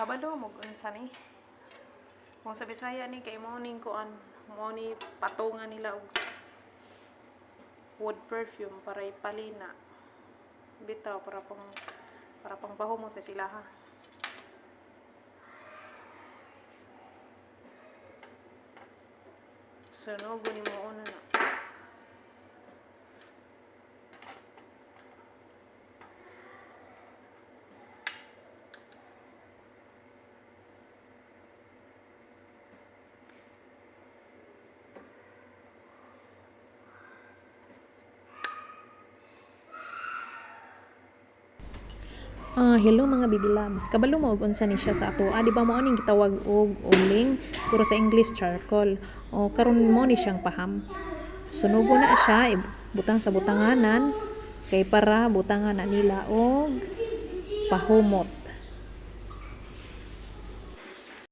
Kabalo mo unsa ni? Kung sa Bisaya ni kay mao ning kuan, mao ni patungan nila og wood perfume para ipalina. Bitaw para pang pahumot na sila ha. Sunogo ni mo una na. Ah, hello mga baby loves. Kabalo mo og unsa ni siya sa ato. Ah, di ba mao ning gitawag og uling, pero sa English charcoal. O karon mo ni siyang paham. Sunugo na siya, butang sa butanganan kay para butangan na nila og pahumot.